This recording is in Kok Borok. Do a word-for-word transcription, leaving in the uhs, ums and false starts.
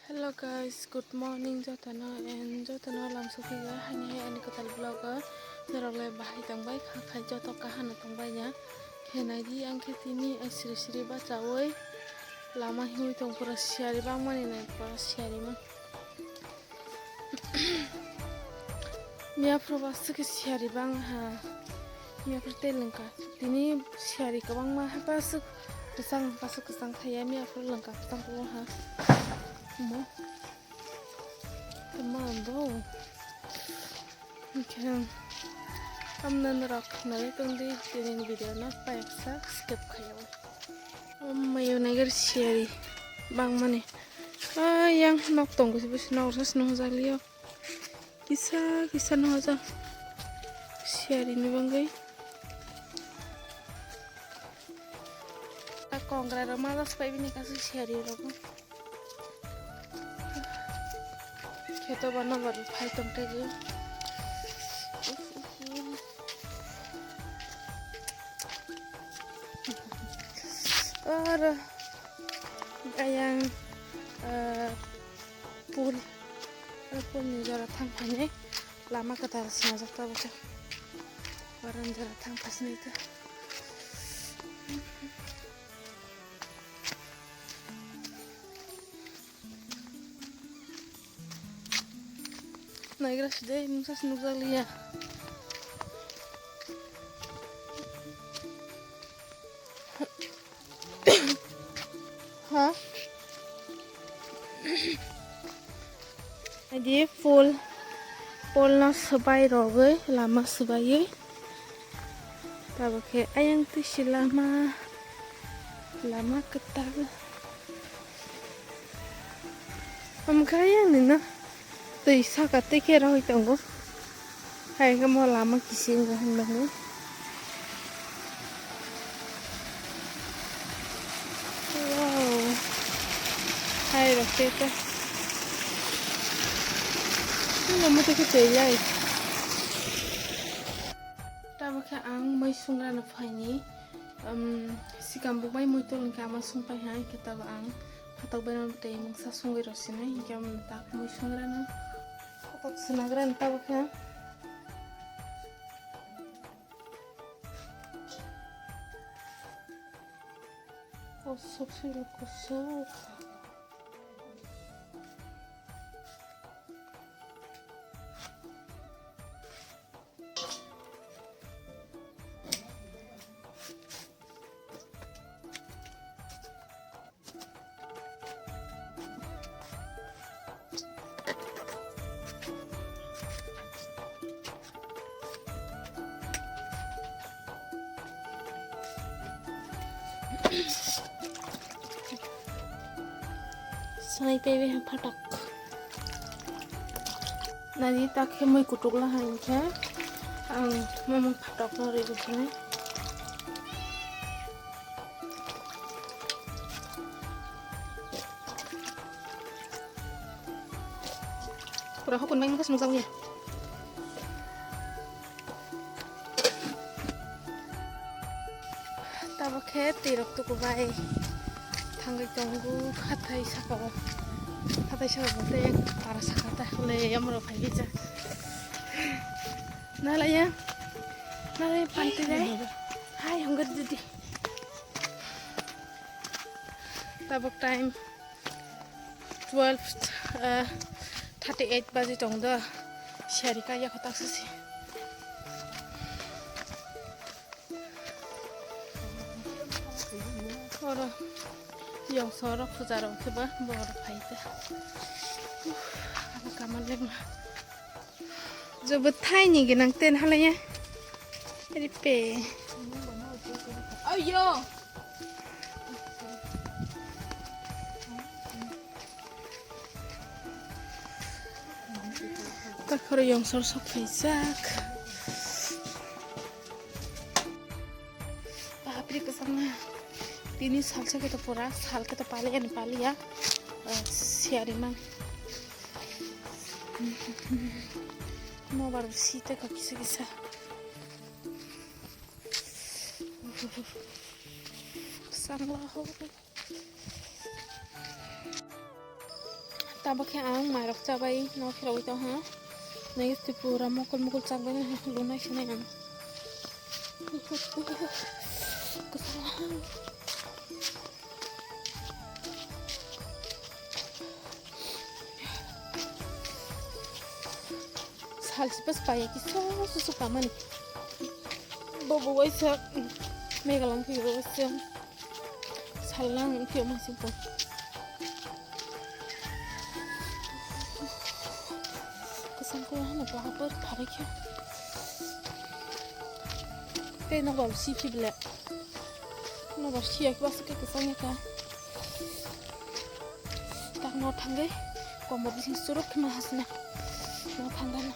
Hello guys, good morning jotono and jotono lamsok phiya haini hai ani kwtal vlog o norok le bahai tongbai kha khai joto kaham no tongbai ya khe nai di ang khe tini ang siri siri bachawi lama hiwi tong pura siyari bangmani nai pura siyari man. Miyaphuru aswk khe siyari bang ha. Miyaphuru tei lwngkha. Tini siyari kwbangma ha, aswk kwchang, aswk kwchang thaiya. Miyaphuru lwngkha kwchang kwbang ha. Mo. Tama bo. Hwnkhe tamna norok nai tongdi tini video no payaksa skip khaiwi. O mayo naigar siyari bangmani. Ayang nok tongo se bisi nok rwsa se nung jak liyo. Kisa kisa no aja siyari ni bangwi. A kongra rok ma das pai bini kasu siyari rok. Kheto bana baru phai tong tegi. Oro ayang, eh, Pul, pulni jora thang phainai lama kwtal sinajak tabuk khe. Waran jora thang phasinai ta. Naigra side mungsa se nukjak liya. Ha? Adi full, full no swbai rogwi, lama swbaiwi. Tabuk khe ayang twi si lama, lama kwtal. Omo khe ayang ni no twi saka twi khe rohoi tongo. Hai khe mo lama kisingo hinmani. Wow. Hai rok tei ta. Lama twi khe twi lai. Tabuk khe ang mui sungrano phaini, um, sikam bukbai mui tol hwnkhe ama sungpai hai khe tabuk ang phatok bai tei mungsa sungwi rw sinai hwnkhe omo tak mui sungrano phatok swnagrano tabuk khe. Kosok swi kosok. Sanai paiwi ha phatok. Nani tak khe mui kutuk la hai khe ang mamung phatok no rwi rwsinai. Pura hokon bai mungkha swngjak ya. Tabuk khe twi rok tuku bai thangwi tongo hathai saka o. Hathai saka o tei para saka ta hole yamro phai rijak. Nalaya. Nalaya panti dai. Hai honggar didi. Tabuk time twelve, eh, thirty eight baji tong do. Siyari kaya kotak sisi. Oro yongso oro puja rok khe ba borok phai ta. Abo kamal lengma. Jobo thai ni gwnang ten halaya. Ripe. Ayo. Takhoro yongsor sok khaijak. Bapre, kwchangma. Tini salsa khe to pura, sal khe to paliya ni paliya. Ah, siyari man. Nobar site ka kisa kisa. Sangla ho. Tabuk khe ang mairok chabai no kherawi tong ha. Nai pura mokol mokol chakbai no lunai sinai ang. Sal sipas paya kiso susu kamani. Bobo waisa megalang kiyo waisa. Salnang wngkhe omo singkho. Kwcham khe hano bahapor pharikhe. Tei nokbar si phibile. Nokbar si yakhe basa khe kwchang yakha. Tak no thangwi komor bising suruk khe ma hasna. No thangna.